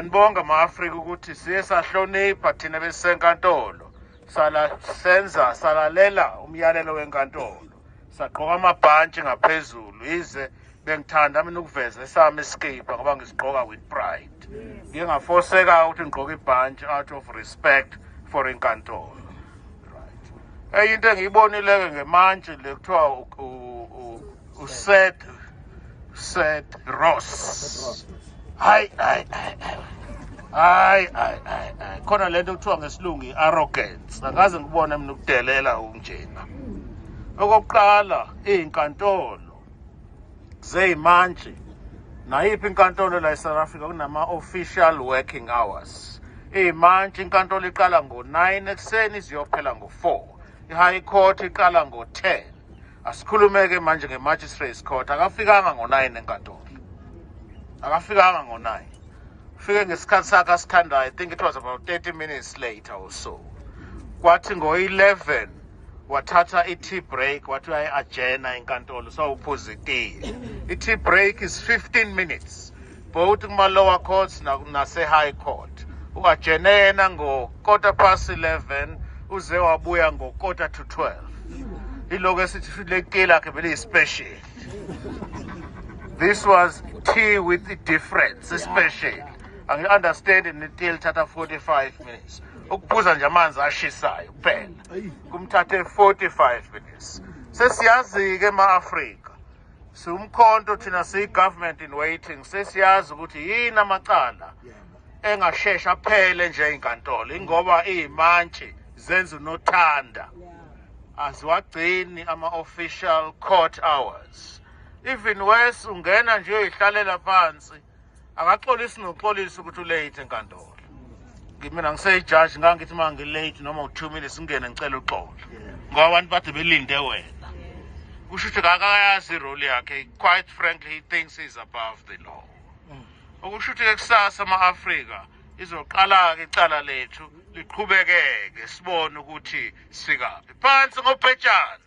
Ngiyanibonga ma-Afrika ukuthi siye sahlonipha thina besisenkantolo, sala senza salalela umyalelo wenkantolo, sagqoka amabhantshi ngaphezulu. Yize bengithanda mina ukuveza esami isikibha ngoba ngisigqoka with pride, ngiye ngafoseka ukuthi ngigqoke ibhantshi out of respect for inkantolo, right? Enye into engiyibonile-ke ngemantshi le kuthiwa uSeth Ross, hayi hayi hayi hayi hayi hayi hayi, khona lento kuthiwa ngesilungu i-arrogance. Akaze ngibone mina ukudelela okunjena. Okokuqala, iy'nkantolo zey'mantshi, nayiphi inkantolo la eSouth Africa, kunama-official working hours. Iy'mantshi, inkantolo iqala ngo-9 ekuseni iziyophela ngo-4. I-high court iqala ngo-10. Asikhulume-ke manje nge-magistrates court. Akafikanga ngo-9 enkantolo, akafikanga ngo-9, ufike ngesikhathi sakhe asithandayo. I think it was about 30 minutes later or so. Kwathi ngo-11 wathatha i-tea break, wathi uyayi-adjourna inkantolo, sawuphuza itiye. I-tea break is 15 minutes both kuma-lower courts nase-high court. U-adjourne yena ngo-11:15, uze wabuya ngo-11:45. Ilokhu esithi le tiye lakhe beliyi-special. This was tea with the difference, special. Angi-understand netiye lithatha 45 minutes. Ukuphuza nje amanzi ashisayo kuphela kumthathe 45 minutes. Sesiyazi-ke ma-Afrika, siwumkhonto thina, siyi-government in waiting, sesiyazi ukuthi yini amacala engashesha aphele nje ey'nkantolo, ingoba iy'mantshi zenza unothanda, aziwagcini ama-official court hours. Even worse, ungena nje uyoyihlalela phansi, akaxolisi nokuxolisa ukuthi ulate enkantolo. Mina ngiseyijaji, ngangithi uma ngilate noma u-2 minutes, ngingene ngicela uxolo ngoba abantu bade belinde wena. Kusho ukuthi akakayazi irole yakhe. Quite frankly, he thinks he's above the law. Okusho ukuthi-ke kusasa ama-Afrika izoqala-ke icala lethu liqhubekeke, sibone ukuthi sifikaphi. Phansi ngobhejana.